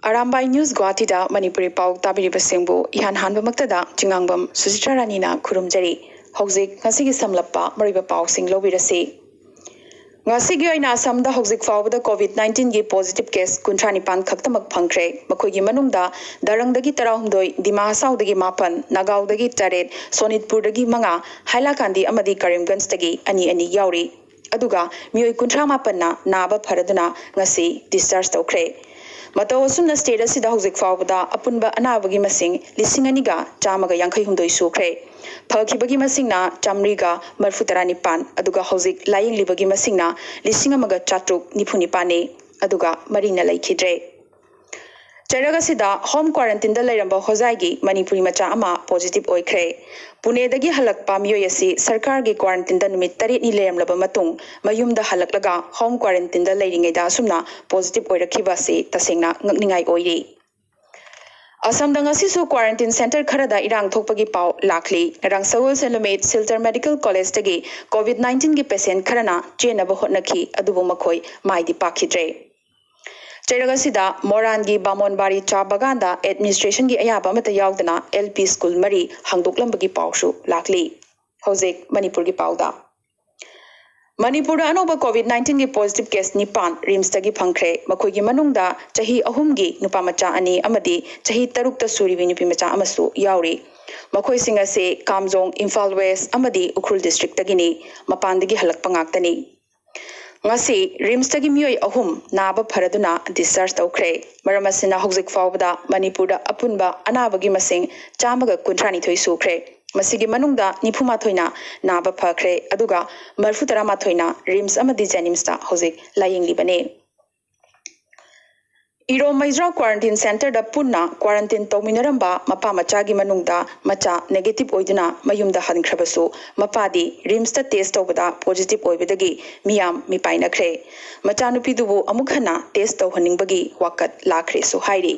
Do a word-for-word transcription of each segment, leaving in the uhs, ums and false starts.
Arambai news ꯒꯨꯋꯥꯍꯥꯇꯤꯗ Manipuri ꯄꯥꯎ ꯇꯥꯕꯤꯔꯤꯕꯁꯤꯡꯕꯨ ꯏꯍꯥꯟ ꯍꯥꯟꯕꯃꯛꯇꯗ ꯆꯤꯉꯥꯡꯕꯝ ꯁꯨꯖꯤꯇ꯭ꯔꯥ ꯔꯥꯅꯤꯅ ꯈꯨꯔꯨꯝꯖꯔꯤ꯫ ꯍꯧꯖꯤꯛ ꯉꯁꯤꯒꯤ ꯁꯝꯂꯞꯄ ꯃꯔꯨꯑꯣꯏꯕ ꯄꯥꯎꯁꯤꯡ ꯂꯧꯕꯤꯔꯁꯤ꯫ ꯉꯁꯤꯒꯤ ꯑꯣꯏꯅ ꯑꯁꯥꯝꯗ ꯍꯧꯖꯤꯛ ꯐꯥꯎꯕꯗ ꯀꯣꯚꯤꯗ ꯅꯥꯏꯟꯇꯤꯟꯒꯤ ꯄꯣꯖꯤꯇꯤꯚ ꯀꯦꯁ ꯀꯨꯟꯊ꯭ꯔꯥ ꯅꯤꯄꯥꯟ ꯈꯛꯇꯃꯛ ꯐꯪꯈ꯭ꯔꯦ꯫ ꯃꯈꯣꯏꯒꯤ ꯃꯅꯨꯡꯗ ꯗꯔꯪꯗꯒꯤ ꯇꯔꯥꯍꯨꯝꯗꯣꯏ, ꯗꯤꯃꯥ ꯍꯁꯥꯎꯗꯒꯤ ꯃꯥꯄꯟ, ꯅꯥꯒꯥꯎꯗꯒꯤ ꯇꯔꯦꯠ, ꯁꯣꯅꯤꯠꯄꯨꯔꯗꯒꯤ ꯃꯉꯥ, ꯍꯥꯏꯂꯥꯀꯥꯟꯗꯤ ꯑꯃꯗꯤ ꯀꯔꯤꯝꯒꯟꯖꯇꯒꯤ ꯑꯅꯤ ꯑꯅꯤ ꯌꯥꯎꯔꯤ꯫ ꯑꯗꯨꯒ ꯃꯤꯑꯣꯏ ꯀꯨꯟꯊ꯭ꯔꯥ ꯃꯥꯄꯟꯅ ꯅꯥꯕ ꯐꯔꯗꯨꯅ ꯉꯁꯤ ꯗꯤꯁꯆꯥꯔꯖ ꯇꯧꯈ꯭ꯔꯦ꯫ ꯃꯇꯧ ꯑꯁꯨꯝꯅ ꯁ꯭ꯇꯦꯠ ꯑꯁꯤꯗ ꯍꯧꯖꯤꯛ ꯐꯥꯎꯕꯗ ꯑꯄꯨꯟꯕ ꯑꯅꯥꯕꯒꯤ ꯃꯁꯤꯡ ꯂꯤꯁꯤꯡ ꯑꯅꯤꯒ ꯆꯥꯝꯃꯒ ꯌꯥꯡꯈꯩ ꯍꯨꯝꯗꯣꯏ ꯁꯨꯈ꯭ꯔꯦ꯫ ꯐꯈꯤꯕꯒꯤ ꯃꯁꯤꯡꯅ ꯆꯥꯃꯔꯤꯒ ꯃꯔꯤꯐꯨ ꯇꯔꯥ ꯅꯤꯄꯥꯟ, ꯑꯗꯨꯒ ꯍꯧꯖꯤꯛ ꯂꯥꯌꯦꯡꯂꯤꯕꯒꯤ ꯃꯁꯤꯡꯅ ꯂꯤꯁꯤꯡ ꯑꯃꯒ ꯆꯥꯇ꯭ꯔꯨꯛ ꯅꯤꯐꯨ ꯅꯤꯄꯥꯟꯅꯤ, ꯑꯗꯨꯒ ꯃꯔꯤꯅ ꯂꯩꯈꯤꯗ꯭ꯔꯦ꯫ ꯆꯩꯔꯛ ꯑꯁꯤꯗ ꯍꯣꯝ ꯀ꯭ꯋꯥꯔꯦꯟꯇꯤꯟꯗ ꯂꯩꯔꯝꯕ ꯍꯣꯖꯥꯏꯒꯤ ꯃꯅꯤꯄꯨꯔꯤ ꯃꯆꯥ ꯑꯃ ꯄꯣꯖꯤꯇꯤꯚ ꯑꯣꯏꯈ꯭ꯔꯦ꯫ ꯄꯨꯅꯦꯗꯒꯤ ꯍꯜꯂꯛꯄ ꯃꯤꯑꯣꯏ ꯑꯁꯤ ꯁꯔꯀꯥꯔꯒꯤ ꯀ꯭ꯋꯥꯔꯦꯟꯇꯤꯟꯗ ꯅꯨꯃꯤꯠ ꯇꯔꯦꯠꯅꯤ ꯂꯩꯔꯝꯂꯕ ꯃꯇꯨꯡ ꯃꯌꯨꯝꯗ ꯍꯜꯂꯛꯂꯒ ꯍꯣꯝ ꯀ꯭ꯋꯥꯔꯦꯟꯇꯤꯟꯗ ꯂꯩꯔꯤꯉꯩꯗ ꯑꯁꯨꯝꯅ ꯄꯣꯖꯤꯇꯤꯚ ꯑꯣꯏꯔꯛꯈꯤꯕ ꯑꯁꯤ ꯇꯁꯦꯡꯅ ꯉꯛꯅꯤꯡꯉꯥꯏ ꯑꯣꯏꯔꯤ꯫ ꯑꯁꯥꯝꯗ ꯉꯁꯤꯁꯨ ꯀ꯭ꯋꯥꯔꯦꯟꯇꯤꯟ ꯁꯦꯟꯇꯔ ꯈꯔꯗ ꯏꯔꯥꯡ ꯊꯣꯛꯄꯒꯤ ꯄꯥꯎ ꯂꯥꯛꯂꯤ꯫ ꯉꯔꯥꯡ ꯁꯒꯣꯜꯁꯦꯟ ꯅꯨꯃꯤꯠ ꯁꯤꯜꯆꯔ ꯃꯦꯗꯤꯀꯦꯜ ꯀꯣꯂꯦꯖꯇꯒꯤ ꯀꯣꯚꯤꯗ ꯅꯥꯏꯟꯇꯤꯟꯒꯤ ꯄꯦꯁꯦꯟ ꯈꯔꯅ ꯆꯦꯟꯅꯕ ꯍꯣꯠꯅꯈꯤ, ꯑꯗꯨꯕꯨ ꯃꯈꯣꯏ ꯃꯥꯏꯗꯤ ꯄꯥꯛꯈꯤꯗ꯭ꯔꯦ꯫ ꯆꯩꯔꯛ ꯑꯁꯤꯗ ꯃꯣꯔꯥꯟꯒꯤ ꯕꯥꯃꯣꯟꯕꯥꯔꯤ ꯆꯥ ꯕꯒꯥꯟꯗ ꯑꯦꯗꯃꯤꯅꯤꯁꯇ꯭ꯔꯦꯁꯟꯒꯤ ꯑꯌꯥꯕ ꯑꯃꯠꯇ ꯌꯥꯎꯗꯅ ꯑꯦꯜ ꯄꯤ ꯁ꯭ꯀꯨꯜ ꯃꯔꯤ ꯍꯥꯡꯗꯣꯛꯂꯝꯕꯒꯤ ꯄꯥꯎꯁꯨ ꯂꯥꯛꯂꯤ꯫ ꯍꯧꯖꯤꯛ ꯃꯅꯤꯄꯨꯔꯒꯤ ꯄꯥꯎꯗ꯫ ꯃꯅꯤꯄꯨꯔꯗ ꯑꯅꯧꯕ ꯀꯣꯚꯤꯗ ꯅꯥꯏꯟꯇꯤꯟꯒꯤ ꯄꯣꯖꯤꯇꯤꯚ ꯀꯦꯁ ꯅꯤꯄꯥꯟ ꯔꯤꯝꯁꯇꯒꯤ ꯐꯪꯈ꯭ꯔꯦ꯫ ꯃꯈꯣꯏꯒꯤ ꯃꯅꯨꯡꯗ ꯆꯍꯤ ꯑꯍꯨꯝꯒꯤ ꯅꯨꯄꯥ ꯃꯆꯥ ꯑꯅꯤ ꯑꯃꯗꯤ ꯆꯍꯤ ꯇꯔꯨꯛꯇ ꯁꯨꯔꯤꯕꯤ ꯅꯨꯄꯤ ꯃꯆꯥ ꯑꯃꯁꯨ ꯌꯥꯎꯔꯤ꯫ ꯃꯈꯣꯏꯁꯤꯡ ꯑꯁꯤ ꯀꯥꯝꯖꯣꯡ, ꯏꯝꯐꯥꯜ ꯋꯦꯁ ꯑꯃꯗꯤ ꯎꯈ꯭ꯔꯨꯜ ꯗꯤꯁꯇ꯭ꯔꯤꯛꯇꯒꯤꯅꯤ꯫ ꯃꯄꯥꯟꯗꯒꯤ ꯍꯜꯂꯛꯄ ꯉꯥꯛꯇꯅꯤ꯫ ꯉꯁꯤ ꯔꯤꯝꯁꯇꯒꯤ ꯃꯤꯑꯣꯏ ꯑꯍꯨꯝ ꯅꯥꯕ ꯐꯔꯗꯨꯅ ꯗꯤꯁꯆꯥꯔꯖ ꯇꯧꯈ꯭ꯔꯦ꯫ ꯃꯔꯝ ꯑꯁꯤꯅ ꯍꯧꯖꯤꯛ ꯐꯥꯎꯕꯗ ꯃꯅꯤꯄꯨꯔꯗ ꯑꯄꯨꯟꯕ ꯑꯅꯥꯕꯒꯤ ꯃꯁꯤꯡ ꯆꯥꯝꯃꯒ ꯀꯨꯟꯊ꯭ꯔꯥꯅꯤꯊꯣꯏ ꯁꯨꯈ꯭ꯔꯦ꯫ ꯃꯁꯤꯒꯤ ꯃꯅꯨꯡꯗ ꯅꯤꯐꯨ ꯃꯥꯊꯣꯏꯅ ꯅꯥꯕ ꯐꯈ꯭ꯔꯦ, ꯑꯗꯨꯒ ꯃꯔꯤꯐꯨ ꯇꯔꯥ ꯃꯥꯊꯣꯏꯅ ꯔꯤꯝꯁ ꯑꯃꯗꯤ ꯖꯦꯅꯤꯝꯁꯇ ꯍꯧꯖꯤꯛ ꯂꯥꯌꯦꯡꯂꯤꯕꯅꯤ꯫ ꯏꯔꯣꯝ ꯃꯩꯖ꯭ꯔꯥ ꯀ꯭ꯋꯥꯔꯦꯟꯇꯤꯟ ꯁꯦꯟꯇꯔꯗ ꯄꯨꯟꯅ ꯀ꯭ꯋꯥꯔꯦꯟꯇꯤꯟ ꯇꯧꯃꯤꯟꯅꯔꯝꯕ ꯃꯄꯥ ꯃꯆꯥꯒꯤ ꯃꯅꯨꯡꯗ ꯃꯆꯥ ꯅꯦꯒꯦꯇꯤꯚ ꯑꯣꯏꯗꯨꯅ ꯃꯌꯨꯝꯗ ꯍꯟꯈ꯭ꯔꯕꯁꯨ, ꯃꯄꯥꯗꯤ ꯔꯤꯝꯁꯇ ꯇꯦꯁ ꯇꯧꯕꯗ ꯄꯣꯖꯤꯇꯤꯚ ꯑꯣꯏꯕꯗꯒꯤ ꯃꯤꯌꯥꯝ ꯃꯤꯄꯥꯏꯅꯈ꯭ꯔꯦ꯫ ꯃꯆꯥꯅꯨꯄꯤꯗꯨꯕꯨ ꯑꯃꯨꯛ ꯍꯟꯅ ꯇꯦꯁ ꯇꯧꯍꯟꯅꯤꯡꯕꯒꯤ ꯋꯥꯀꯠ ꯂꯥꯛꯈ꯭ꯔꯦꯁꯨ ꯍꯥꯏꯔꯤ꯫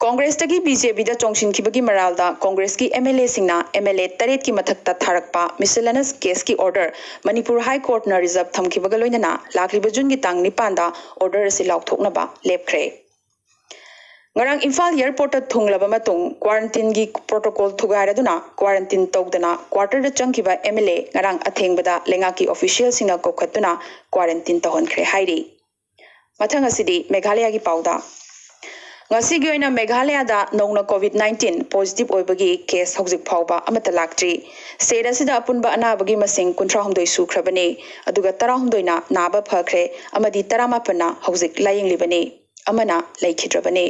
ꯀꯣꯡꯒ꯭ꯔꯦꯁꯇꯒꯤ ꯕꯤ ꯖꯦ ꯄꯤꯗ ꯆꯣꯡꯁꯤꯟꯈꯤꯕꯒꯤ ꯃꯔꯥꯜꯗ ꯀꯣꯡꯒ꯭ꯔꯦꯁꯀꯤ ꯑꯦꯝ ꯑꯦꯜ ꯑꯦꯁꯤꯡꯅ ꯑꯦꯝ ꯑꯦꯜ ꯑꯦ ꯇꯔꯦꯠꯀꯤ ꯃꯊꯛꯇ ꯊꯥꯔꯛꯄ ꯃꯤꯁꯦꯂꯦꯅꯁ ꯀꯦꯁꯀꯤ ꯑꯣꯔꯗꯔ ꯃꯅꯤꯄꯨꯔ ꯍꯥꯏ ꯀꯣꯔꯠꯅ ꯔꯤꯖꯔꯚ ꯊꯝꯈꯤꯕꯒ ꯂꯣꯏꯅꯅ ꯂꯥꯛꯂꯤꯕ ꯖꯨꯟꯒꯤ ꯇꯥꯡ ꯅꯤꯄꯥꯟꯗ ꯑꯣꯔꯗꯔ ꯑꯁꯤ ꯂꯥꯎꯊꯣꯛꯅꯕ ꯂꯦꯞꯈ꯭ꯔꯦ꯫ ꯉꯔꯥꯡ ꯏꯝꯐꯥꯜ ꯑꯦꯌꯔꯄꯣꯔꯠꯇ ꯊꯨꯡꯂꯕ ꯃꯇꯨꯡ quarantineꯒꯤ protocol ꯊꯨꯒꯥꯏꯔꯗꯨꯅ quarantine ꯇꯧꯗꯅ quarterꯗ ꯆꯪꯈꯤꯕ MLA ꯉꯔꯥꯡ ꯑꯊꯦꯡꯕꯗ ꯂꯩꯉꯥꯛꯀꯤ officialꯁꯤꯡꯅ ꯀꯧꯈꯠꯇꯨꯅ quarantine ꯇꯧꯍꯟꯈ꯭ꯔꯦ ꯍꯥꯏꯔꯤ꯫ ꯃꯊꯪ ꯑꯁꯤꯗꯤ ꯃꯦꯘꯥꯂꯌꯥꯒꯤ ꯄꯥꯎꯗ꯫ ꯉꯁꯤꯒꯤ ꯑꯣꯏꯅ ꯃꯦꯘꯥꯂꯌꯥꯗ ꯅꯧꯅ COVID nineteen positive ꯑꯣꯏꯕꯒꯤ case ꯍꯧꯖꯤꯛ ꯐꯥꯎꯕ ꯑꯃꯠꯇ ꯂꯥꯛꯇ꯭ꯔꯤ꯫ State ꯑꯁꯤꯗ ꯑꯄꯨꯟꯕ ꯑꯅꯥꯕꯒꯤ ꯃꯁꯤꯡ ꯀꯨꯟꯊ꯭ꯔꯥ ꯍꯨꯝꯗꯣꯏ ꯁꯨꯈ꯭ꯔꯕꯅꯤ, ꯑꯗꯨꯒ ꯇꯔꯥ ꯍꯨꯝꯗꯣꯏꯅ ꯅꯥꯕ ꯐꯈ꯭ꯔꯦ ꯑꯃꯗꯤ ꯇꯔꯥ ꯃꯥꯄꯟꯅ ꯍꯧꯖꯤꯛ ꯂꯥꯌꯦꯡꯂꯤꯕꯅꯤ, ꯑꯃꯅ ꯂꯩꯈꯤꯗ꯭ꯔꯕꯅꯤ꯫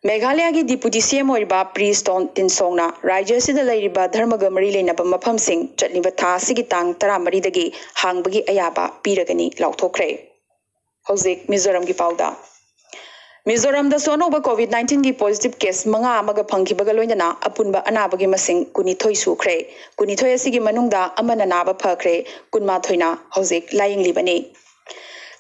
ꯃꯦꯘꯥꯂꯌꯥꯒꯤ Deputy CM ꯑꯣꯏꯔꯤꯕ ꯄ꯭ꯔꯤꯁꯇꯣꯟ ꯇꯤꯟꯁꯣꯡꯅ ꯔꯥꯖ꯭ꯌ ꯑꯁꯤꯗ ꯂꯩꯔꯤꯕ ꯙꯔꯃꯒ ꯃꯔꯤ ꯂꯩꯅꯕ ꯃꯐꯝꯁꯤꯡ ꯆꯠꯂꯤꯕ ꯊꯥ ꯑꯁꯤꯒꯤ ꯇꯥꯡ ꯇꯔꯥꯃꯔꯤꯗꯒꯤ ꯍꯥꯡꯕꯒꯤ ꯑꯌꯥꯕ ꯄꯤꯔꯒꯅꯤ ꯂꯥꯎꯊꯣꯛꯈ꯭ꯔꯦ꯫ ꯍꯧꯖꯤꯛ ꯃꯤꯖꯣꯔꯥꯝꯒꯤ ꯄꯥꯎꯗ꯫ ꯃꯤꯖꯣꯔꯥꯝꯗꯁꯨ ꯑꯅꯧꯕ COVID nineteenꯒꯤ positive case ꯃꯉꯥ ꯑꯃꯒ ꯐꯪꯈꯤꯕꯒ ꯂꯣꯏꯅꯅ ꯑꯄꯨꯟꯕ ꯑꯅꯥꯕꯒꯤ ꯃꯁꯤꯡ ꯀꯨꯟꯅꯤꯊꯣꯏ ꯁꯨꯈ꯭ꯔꯦ꯫ ꯀꯨꯟꯅꯤꯊꯣꯏ ꯑꯁꯤꯒꯤ ꯃꯅꯨꯡꯗ ꯑꯃꯅ ꯅꯥꯕ ꯐꯈ꯭ꯔꯦ, ꯀꯨꯟꯃꯥꯊꯣꯏꯅ ꯍꯧꯖꯤꯛ ꯂꯥꯌꯦꯡꯂꯤꯕꯅꯤ꯫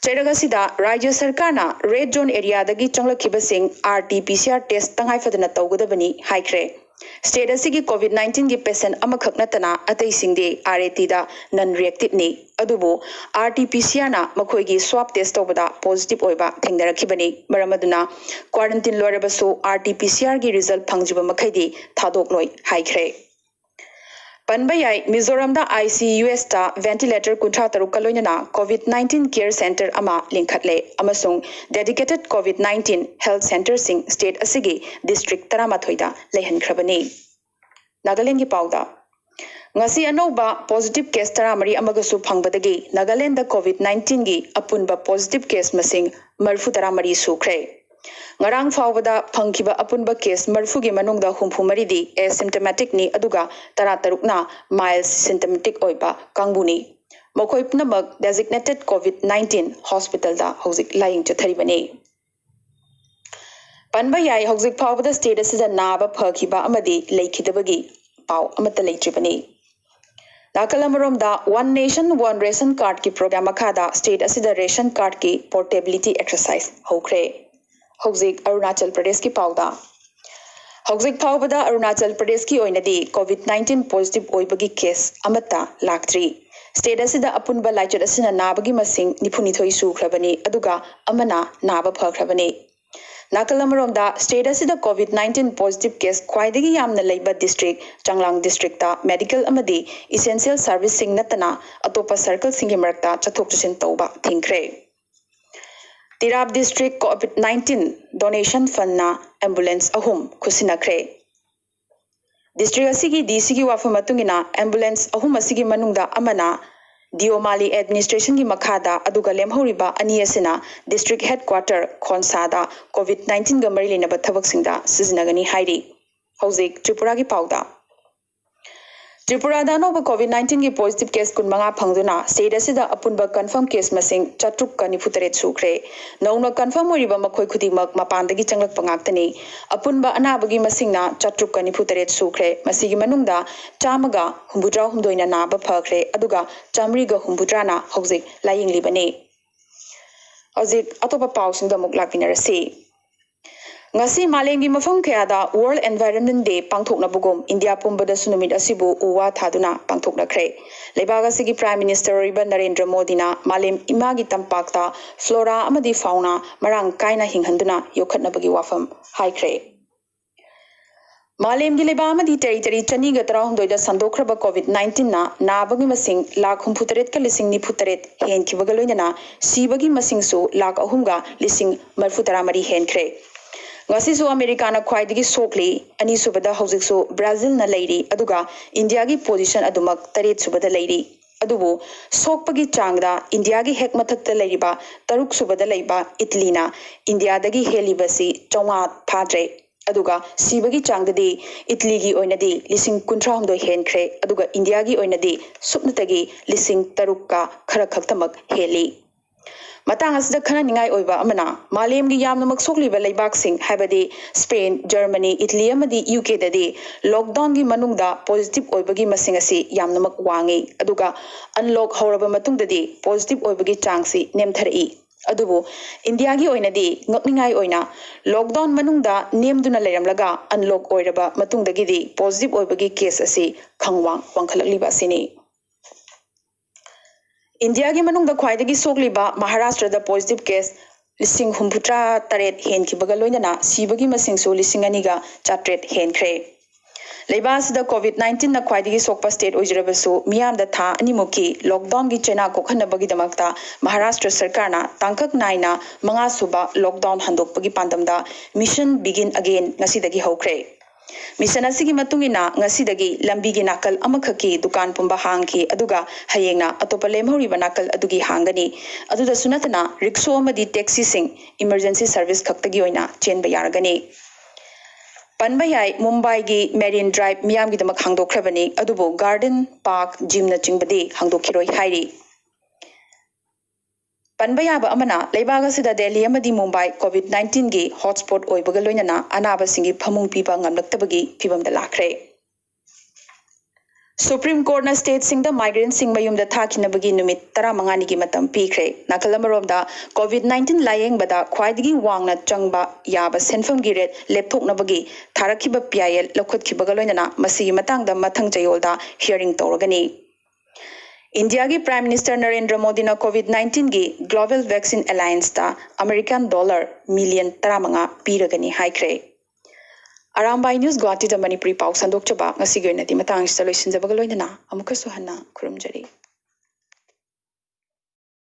ꯆꯩꯔꯛ ꯑꯁꯤꯗ ꯔꯥꯖ꯭ꯌ ꯁꯔꯀꯥꯔꯅ red zone areaꯗꯒꯤ ꯆꯪꯂꯛꯈꯤꯕꯁꯤꯡ RT-PCR test ꯇꯉꯥꯏ ꯐꯗꯅ ꯇꯧꯒꯗꯕꯅꯤ ꯍꯥꯏꯈ꯭ꯔꯦ꯫ State ꯑꯁꯤꯒꯤ COVID nineteenꯒꯤ patient ꯑꯃꯈꯛ ꯅꯠꯇꯅ ꯑꯇꯩꯁꯤꯡꯗꯤ RATꯗ non reactiveꯅꯤ꯫ ꯑꯗꯨꯕꯨ RT-PCRꯅ ꯃꯈꯣꯏꯒꯤ swab test ꯇꯧꯕꯗ positive ꯑꯣꯏꯕ ꯊꯦꯡꯅꯔꯛꯈꯤꯕꯅꯤ꯫ ꯃꯔꯝ ꯑꯗꯨꯅ quarantine ꯂꯣꯏꯔꯕꯁꯨ RT-PCRꯒꯤ result ꯐꯪꯗ꯭ꯔꯤꯕ ꯃꯈꯩꯗꯤ ꯊꯥꯗꯣꯛꯂꯣꯏ ꯍꯥꯏꯈ꯭ꯔꯦ꯫ ꯄꯟꯕ ꯌꯥꯏ, ꯃꯤꯖꯣꯔꯥꯝꯗ ICUSꯇ ventilator ꯀꯨꯟꯊ꯭ꯔꯥ ꯇꯔꯨꯛꯀ ꯂꯣꯏꯅꯅ COVID nineteen care center ꯑꯃ ꯂꯤꯡꯈꯠꯂꯦ ꯑꯃꯁꯨꯡ dedicated COVID nineteen health centreꯁꯤꯡ state ꯑꯁꯤꯒꯤ district ꯇꯔꯥꯃꯥꯊꯣꯏꯗ ꯂꯩꯍꯟꯈ꯭ꯔꯕꯅꯤ꯫ ꯅꯥꯒꯥꯂꯦꯟꯒꯤ ꯄꯥꯎꯗ꯫ ꯉꯁꯤ ꯑꯅꯧꯕ positive case ꯇꯔꯥꯃꯔꯤ ꯑꯃꯒꯁꯨ ꯐꯪꯕꯗꯒꯤ ꯅꯥꯒꯥꯂꯦꯟꯗ COVID nineteenꯒꯤ ꯑꯄꯨꯟꯕ positive case ꯃꯁꯤꯡ ꯃꯔꯤꯐꯨ ꯇꯔꯥꯃꯔꯤ ꯁꯨꯈ꯭ꯔꯦ꯫ ꯉꯔꯥꯡ ꯐꯥꯎꯕꯗ ꯐꯪꯈꯤꯕ ꯑꯄꯨꯟꯕ case ꯃꯔꯤꯐꯨꯒꯤ ꯃꯅꯨꯡꯗ ꯍꯨꯝꯐꯨ ꯃꯔꯤꯗꯤ asymptomaticꯅꯤ, ꯑꯗꯨꯒ ꯇꯔꯥꯇꯔꯨꯛꯅ mild symptomatic ꯑꯣꯏꯕ ꯀꯥꯡꯕꯨꯅꯤ꯫ ꯃꯈꯣꯏ ꯄꯨꯝꯅꯃꯛ designated COVID nineteen hospitalꯗ ꯍꯧꯖꯤꯛ ꯂꯥꯌꯦꯡ ꯆꯠꯊꯔꯤꯕꯅꯤ꯫ ꯄꯟꯕ ꯌꯥꯏ, ꯍꯧꯖꯤꯛ ꯐꯥꯎꯕꯗ state ꯑꯁꯤꯗ ꯅꯥꯕ ꯐꯈꯤꯕ ꯑꯃꯗꯤ ꯂꯩꯈꯤꯗꯕꯒꯤ ꯄꯥꯎ ꯑꯃꯠꯇ ꯂꯩꯇ꯭ꯔꯤꯕꯅꯤ꯫ ꯅꯥꯀꯜ ꯑꯃꯔꯣꯝꯗ One Nation One Ration Cardꯀꯤ program ꯃꯈꯥꯗ state ꯑꯁꯤꯗ ration cardꯀꯤ portability exercise ꯍꯧꯈ꯭ꯔꯦ꯫ ꯍꯧꯖꯤꯛ ꯑꯔꯨꯅꯥꯆꯜ ꯄ꯭ꯔꯗꯦꯁꯀꯤ ꯄꯥꯎꯗ꯫ ꯍꯧꯖꯤꯛ ꯐꯥꯎꯕꯗ ꯑꯔꯨꯅꯥꯆꯜ ꯄ꯭ꯔꯗꯦꯁꯀꯤ ꯑꯣꯏꯅꯗꯤ COVID nineteen positive ꯑꯣꯏꯕꯒꯤ case ꯑꯃꯠꯇ ꯂꯥꯛꯇ꯭ꯔꯤ꯫ State ꯑꯁꯤꯗ ꯑꯄꯨꯟꯕ ꯂꯥꯏꯆꯠ ꯑꯁꯤꯅ ꯅꯥꯕꯒꯤ ꯃꯁꯤꯡ ꯅꯤꯐꯨꯅꯤꯊꯣꯏ ꯁꯨꯈ꯭ꯔꯕꯅꯤ, ꯑꯗꯨꯒ ꯑꯃꯅ ꯅꯥꯕ ꯐꯈ꯭ꯔꯕꯅꯤ꯫ ꯅꯥꯀꯜ ꯑꯃꯔꯣꯝꯗ, state ꯑꯁꯤꯗ COVID nineteen positive case ꯈ꯭ꯋꯥꯏꯗꯒꯤ ꯌꯥꯝꯅ ꯂꯩꯕ district ꯆꯥꯡꯂꯥꯡ districtꯇ medical ꯑꯃꯗꯤ essential serviceꯁꯤꯡ ꯅꯠꯇꯅ ꯑꯇꯣꯞꯄ circleꯁꯤꯡꯒꯤ ꯃꯔꯛꯇ ꯆꯠꯊꯣꯛ ꯆꯠꯁꯤꯟ ꯇꯧꯕ ꯊꯤꯡꯈ꯭ꯔꯦ꯫ ꯇꯤꯔꯥꯞ district COVID nineteen donation fundꯅ ambulance ꯑꯍꯨꯝ ꯈꯨꯠꯁꯤꯟꯅꯈ꯭ꯔꯦ꯫ District ꯑꯁꯤꯒꯤ DCꯒꯤ ꯋꯥꯐꯝ ꯃꯇꯨꯡ ꯏꯟꯅ, ambulance ꯑꯍꯨꯝ ꯑꯁꯤꯒꯤ ꯃꯅꯨꯡꯗ ꯑꯃꯅ ꯗꯤꯑꯣꯃꯥꯂꯤ administrationꯒꯤ ꯃꯈꯥꯗ, ꯑꯗꯨꯒ ꯂꯦꯝꯍꯧꯔꯤꯕ ꯑꯅꯤ ꯑꯁꯤꯅ district headquarter ꯈꯣꯟꯁꯥꯗ COVID nineteenꯒ ꯃꯔꯤ ꯂꯩꯅꯕ ꯊꯕꯛꯁꯤꯡꯗ ꯁꯤꯖꯤꯟꯅꯒꯅꯤ ꯍꯥꯏꯔꯤ꯫ ꯍꯧꯖꯤꯛ ꯇ꯭ꯔꯤꯄꯨꯔꯥꯒꯤ ꯄꯥꯎꯗ꯫ ꯇ꯭ꯔꯤꯄꯨꯔꯥꯗ ꯑꯅꯧꯕ COVID nineteenꯒꯤ positive case ꯀꯨꯟꯃꯉꯥ ꯐꯪꯗꯨꯅ state ꯑꯁꯤꯗ ꯑꯄꯨꯟꯕ confirm case ꯃꯁꯤꯡ ꯆꯥꯇ꯭ꯔꯨꯛꯀ ꯅꯤꯐꯨ ꯇꯔꯦꯠ ꯁꯨꯈ꯭ꯔꯦ꯫ ꯅꯧꯅ confirm ꯑꯣꯏꯔꯤꯕ ꯃꯈꯣꯏ ꯈꯨꯗꯤꯡꯃꯛ ꯃꯄꯥꯟꯗꯒꯤ ꯆꯪꯂꯛꯄ ꯉꯥꯛꯇꯅꯤ꯫ ꯑꯄꯨꯟꯕ ꯑꯅꯥꯕꯒꯤ ꯃꯁꯤꯡꯅ ꯆꯥꯇ꯭ꯔꯨꯛꯀ ꯅꯤꯐꯨ ꯇꯔꯦꯠ ꯁꯨꯈ꯭ꯔꯦ꯫ ꯃꯁꯤꯒꯤ ꯃꯅꯨꯡꯗ ꯆꯥꯝꯃꯒ ꯍꯨꯝꯐꯨꯇꯔꯥ ꯍꯨꯝꯗꯣꯏꯅ ꯅꯥꯕ ꯐꯈ꯭ꯔꯦ, ꯑꯗꯨꯒ ꯆꯥꯃꯔꯤꯒ ꯍꯨꯝꯐꯨꯇꯔꯥꯅ ꯍꯧꯖꯤꯛ ꯂꯥꯌꯦꯡꯂꯤꯕꯅꯤ꯫ ꯍꯧꯖꯤꯛ ꯑꯇꯣꯞꯄ ꯄꯥꯎꯁꯤꯡꯗ ꯑꯃꯨꯛ ꯂꯥꯛꯃꯤꯟꯅꯔꯁꯤ꯫ ꯉꯁꯤ ꯃꯥꯂꯦꯝꯒꯤ ꯃꯐꯝ ꯀꯌꯥꯗ World Environment Day ꯄꯥꯡꯊꯣꯛꯅꯕꯒꯨꯝ, ꯏꯟꯗꯤꯌꯥ ꯄꯨꯝꯕꯗꯁꯨ ꯅꯨꯃꯤꯠ ꯑꯁꯤꯕꯨ ꯎ ꯋꯥ ꯊꯥꯗꯨꯅ ꯄꯥꯡꯊꯣꯛꯅꯈ꯭ꯔꯦ꯫ ꯂꯩꯕꯥꯛ ꯑꯁꯤꯒꯤ Prime Minister ꯑꯣꯏꯔꯤꯕ ꯅꯔꯦꯟꯗ꯭ꯔ ꯃꯣꯗꯤꯅ ꯃꯥꯂꯦꯝ ꯏꯃꯥꯒꯤ ꯇꯝꯄꯥꯛꯇ flora ꯑꯃꯗꯤ fauna ꯃꯔꯥꯡ ꯀꯥꯏꯅ ꯍꯤꯡꯍꯟꯗꯨꯅ ꯌꯣꯛꯈꯠꯅꯕꯒꯤ ꯋꯥꯐꯝ ꯍꯥꯏꯈ꯭ꯔꯦ꯫ ꯃꯥꯂꯦꯝꯒꯤ ꯂꯩꯕꯥꯛ ꯑꯃꯗꯤ territory ꯆꯅꯤꯒ ꯇꯔꯥꯍꯨꯝꯗꯣꯏꯗ ꯁꯟꯗꯣꯛꯈ꯭ꯔꯕ COVID nineteenꯅ ꯅꯥꯕꯒꯤ ꯃꯁꯤꯡ ꯂꯥꯈ ꯍꯨꯝꯐꯨꯇꯔꯦꯠꯀ ꯂꯤꯁꯤꯡ ꯅꯤꯐꯨꯇꯔꯦꯠ ꯍꯦꯟꯈꯤꯕꯒ ꯂꯣꯏꯅꯅ ꯁꯤꯕꯒꯤ ꯃꯁꯤꯡꯁꯨ ꯂꯥꯈ ꯑꯍꯨꯝꯒ ꯂꯤꯁꯤꯡ ꯃꯔꯤꯐꯨꯇꯔꯥꯃꯔꯤ ꯍꯦꯟꯈ꯭ꯔꯦ꯫ ꯉꯁꯤꯁꯨ ꯑꯃꯦꯔꯤꯀꯥꯅ ꯈ꯭ꯋꯥꯏꯗꯒꯤ ꯁꯣꯛꯂꯤ, ꯑꯅꯤꯁꯨꯕꯗ ꯍꯧꯖꯤꯛꯁꯨ ꯕ꯭ꯔꯥꯖꯤꯜꯅ ꯂꯩꯔꯤ, ꯑꯗꯨꯒ ꯏꯟꯗꯤꯌꯥꯒꯤ position ꯑꯗꯨꯃꯛ ꯇꯔꯦꯠꯁꯨꯕꯗ ꯂꯩꯔꯤ꯫ ꯑꯗꯨꯕꯨ ꯁꯣꯛꯄꯒꯤ ꯆꯥꯡꯗ ꯏꯟꯗꯤꯌꯥꯒꯤ ꯍꯦꯛ ꯃꯊꯛꯇ ꯂꯩꯔꯤꯕ ꯇꯔꯨꯛꯁꯨꯕꯗ ꯂꯩꯕ ꯏꯇꯂꯤꯅ ꯏꯟꯗꯤꯌꯥꯗꯒꯤ ꯍꯦꯜꯂꯤꯕꯁꯤ ꯆꯥꯝꯃꯉꯥ ꯐꯥꯗ꯭ꯔꯦ꯫ ꯑꯗꯨꯒ ꯁꯤꯕꯒꯤ ꯆꯥꯡꯗꯗꯤ ꯏꯇꯂꯤꯒꯤ ꯑꯣꯏꯅꯗꯤ ꯂꯤꯁꯤꯡ ꯀꯨꯟꯊ꯭ꯔꯥꯍꯨꯝꯗꯣꯏ ꯍꯦꯟꯈ꯭ꯔꯦ, ꯑꯗꯨꯒ ꯏꯟꯗꯤꯌꯥꯒꯤ ꯑꯣꯏꯅꯗꯤ ꯁꯨꯞꯅꯇꯒꯤ ꯂꯤꯁꯤꯡ ꯇꯔꯨꯛꯀ ꯈꯔ ꯈꯛꯇꯃꯛ ꯍꯦꯜꯂꯤ꯫ ꯃꯇꯥꯡ ꯑꯁꯤꯗ ꯈꯟꯅꯅꯤꯡꯉꯥꯏ ꯑꯣꯏꯕ ꯑꯃꯅ, ꯃꯥꯂꯦꯝꯒꯤ ꯌꯥꯝꯅꯃꯛ ꯁꯣꯛꯂꯤꯕ ꯂꯩꯕꯥꯛꯁꯤꯡ, ꯍꯥꯏꯕꯗꯤ ꯁ꯭ꯄꯦꯟ, ꯖꯔꯃꯅꯤ, ꯏꯇꯂꯤ ꯑꯃꯗꯤ ꯌꯨ ꯀꯦꯗꯗꯤ lockdownꯒꯤ ꯃꯅꯨꯡꯗ positive ꯑꯣꯏꯕꯒꯤ ꯃꯁꯤꯡ ꯑꯁꯤ ꯌꯥꯝꯅꯃꯛ ꯋꯥꯡꯉꯤ, ꯑꯗꯨꯒ unlock ꯍꯧꯔꯕ ꯃꯇꯨꯡꯗꯗꯤ positive ꯑꯣꯏꯕꯒꯤ ꯆꯥꯡꯁꯤ ꯅꯦꯝꯊꯔꯛꯏ꯫ ꯑꯗꯨꯕꯨ ꯏꯟꯗꯤꯌꯥꯒꯤ ꯑꯣꯏꯅꯗꯤ ꯉꯛꯅꯤꯡꯉꯥꯏ ꯑꯣꯏꯅ, lockdown ꯃꯅꯨꯡꯗ ꯅꯦꯝꯗꯨꯅ ꯂꯩꯔꯝꯂꯒ unlock ꯑꯣꯏꯔꯕ ꯃꯇꯨꯡꯗꯒꯤꯗꯤ positive ꯑꯣꯏꯕꯒꯤ case ꯑꯁꯤ ꯈꯪꯋꯥꯡ ꯋꯥꯡꯈꯠꯂꯛꯂꯤꯕ ꯑꯁꯤꯅꯤ꯫ ꯏꯟꯗꯤꯌꯥꯒꯤ ꯃꯅꯨꯡꯗ ꯈ꯭ꯋꯥꯏꯗꯒꯤ ꯁꯣꯛꯂꯤꯕ ꯃꯍꯥꯔꯥꯁꯇ꯭ꯔꯗ positive case ꯂꯤꯁꯤꯡ ꯍꯨꯝꯐꯨꯇꯔꯥ ꯇꯔꯦꯠ ꯍꯦꯟꯈꯤꯕꯒ ꯂꯣꯏꯅꯅ ꯁꯤꯕꯒꯤ ꯃꯁꯤꯡꯁꯨ ꯂꯤꯁꯤꯡ ꯑꯅꯤꯒ ꯆꯥꯇ꯭ꯔꯦꯠ ꯍꯦꯟꯈ꯭ꯔꯦ꯫ ꯂꯩꯕꯥꯛ ꯑꯁꯤꯗ COVID nineteenꯅ ꯈ꯭ꯋꯥꯏꯗꯒꯤ ꯁꯣꯛꯄ state ꯑꯣꯏꯖꯔꯕꯁꯨ, ꯃꯤꯌꯥꯝꯗ ꯊꯥ ꯑꯅꯤꯃꯨꯛꯀꯤ lockdownꯒꯤ ꯆꯩꯅꯥ ꯀꯣꯛꯍꯟꯅꯕꯒꯤꯗꯃꯛꯇ ꯃꯍꯥꯔꯥꯁꯇ꯭ꯔ ꯁꯔꯀꯥꯔꯅ ꯇꯥꯡꯀꯛ ꯅꯥꯏꯅ ꯃꯉꯥ ꯁꯨꯕ lockdown ꯍꯟꯗꯣꯛꯄꯒꯤ ꯄꯥꯟꯗꯝꯗ Mission Begin Again ꯉꯁꯤꯗꯒꯤ ꯍꯧꯈ꯭ꯔꯦ꯫ Mission ꯑꯁꯤꯒꯤ ꯃꯇꯨꯡ ꯏꯟꯅ ꯉꯁꯤꯗꯒꯤ ꯂꯝꯕꯤꯒꯤ ꯅꯥꯀꯜ ꯑꯃꯈꯛꯀꯤ ꯗꯨꯀꯥꯟ ꯄꯨꯝꯕ ꯍꯥꯡꯈꯤ, ꯑꯗꯨꯒ ꯍꯌꯦꯡꯅ ꯑꯇꯣꯞꯄ ꯂꯦꯝꯍꯧꯔꯤꯕ ꯅꯥꯀꯜ ꯑꯗꯨꯒꯤ ꯍꯥꯡꯒꯅꯤ꯫ ꯑꯗꯨꯗꯁꯨ ꯅꯠꯇꯅ, ꯔꯤꯛꯁꯣ ꯑꯃꯗꯤ ꯇꯦꯛꯁꯤꯁꯤꯡ emergency service ꯈꯛꯇꯒꯤ ꯑꯣꯏꯅ ꯆꯦꯟꯕ ꯌꯥꯔꯒꯅꯤ꯫ ꯄꯟꯕ ꯌꯥꯏ, ꯃꯨꯝꯕꯥꯏꯒꯤ Marine Drive ꯃꯤꯌꯥꯝꯒꯤꯗꯃꯛ ꯍꯥꯡꯗꯣꯛꯈ꯭ꯔꯕꯅꯤ, ꯑꯗꯨꯕꯨ garden, park, gymꯅꯆꯤꯡꯕꯗꯤ ꯍꯥꯡꯗꯣꯛꯈꯤꯔꯣꯏ ꯍꯥꯏꯔꯤ꯫ ꯄꯟꯕ ꯌꯥꯕ ꯑꯃꯅ, ꯂꯩꯕꯥꯛ ꯑꯁꯤꯗ ꯗꯦꯜꯂꯤ ꯑꯃꯗꯤ ꯃꯨꯝꯕꯥꯏ COVID nineteenꯒꯤ hotspot ꯑꯣꯏꯕꯒ ꯂꯣꯏꯅꯅ ꯑꯅꯥꯕꯁꯤꯡꯒꯤ ꯐꯃꯨꯡ ꯄꯤꯕ ꯉꯝꯂꯛꯇꯕꯒꯤ ꯐꯤꯕꯝꯗ ꯂꯥꯛꯈ꯭ꯔꯦ꯫ Supreme Courtꯅ stateꯁꯤꯡꯗ migrantꯁꯤꯡ ꯃꯌꯨꯝꯗ ꯊꯥꯈꯤꯅꯕꯒꯤ ꯅꯨꯃꯤꯠ ꯇꯔꯥꯃꯉꯥꯅꯤꯒꯤ ꯃꯇꯝ ꯄꯤꯈ꯭ꯔꯦ꯫ ꯅꯥꯀꯜ ꯑꯃꯔꯣꯝꯗ, COVID nineteen ꯂꯥꯌꯦꯡꯕꯗ ꯈ꯭ꯋꯥꯏꯗꯒꯤ ꯋꯥꯡꯅ ꯆꯪꯕ ꯌꯥꯕ ꯁꯦꯟꯐꯝꯒꯤ rate ꯂꯦꯞꯊꯣꯛꯅꯕꯒꯤ ꯊꯥꯔꯛꯈꯤꯕ PIL ꯂꯧꯈꯠꯈꯤꯕꯒ ꯂꯣꯏꯅꯅ ꯃꯁꯤꯒꯤ ꯃꯇꯥꯡꯗ ꯃꯊꯪ ꯆꯌꯣꯜꯗ hearing ꯇꯧꯔꯒꯅꯤ꯫ ꯏꯟꯗꯤꯌꯥꯒꯤ Prime Minister ꯅꯔꯦꯟꯗ꯭ꯔ ꯃꯣꯗꯤꯅ COVID nineteenꯒꯤ Global Vaccine Allianceꯇ American dollar million ꯇꯔꯥꯃꯉꯥ ꯄꯤꯔꯒꯅꯤ ꯍꯥꯏꯈ꯭ꯔꯦ꯫ ꯑꯔꯥꯝꯕꯥꯏ News ꯒꯨꯋꯥꯍꯥꯇꯤꯗ ꯃꯅꯤꯄꯨꯔꯤ ꯄꯥꯎ ꯁꯟꯗꯣꯛꯆꯕ ꯉꯁꯤꯒꯤ ꯑꯣꯏꯅꯗꯤ ꯃꯇꯥꯡ ꯑꯁꯤꯗ ꯂꯣꯏꯁꯤꯟꯖꯕꯒ ꯂꯣꯏꯅꯅ ꯑꯃꯨꯛꯀꯁꯨ ꯍꯟꯅ ꯈꯨꯔꯨꯝꯖꯔꯤ꯫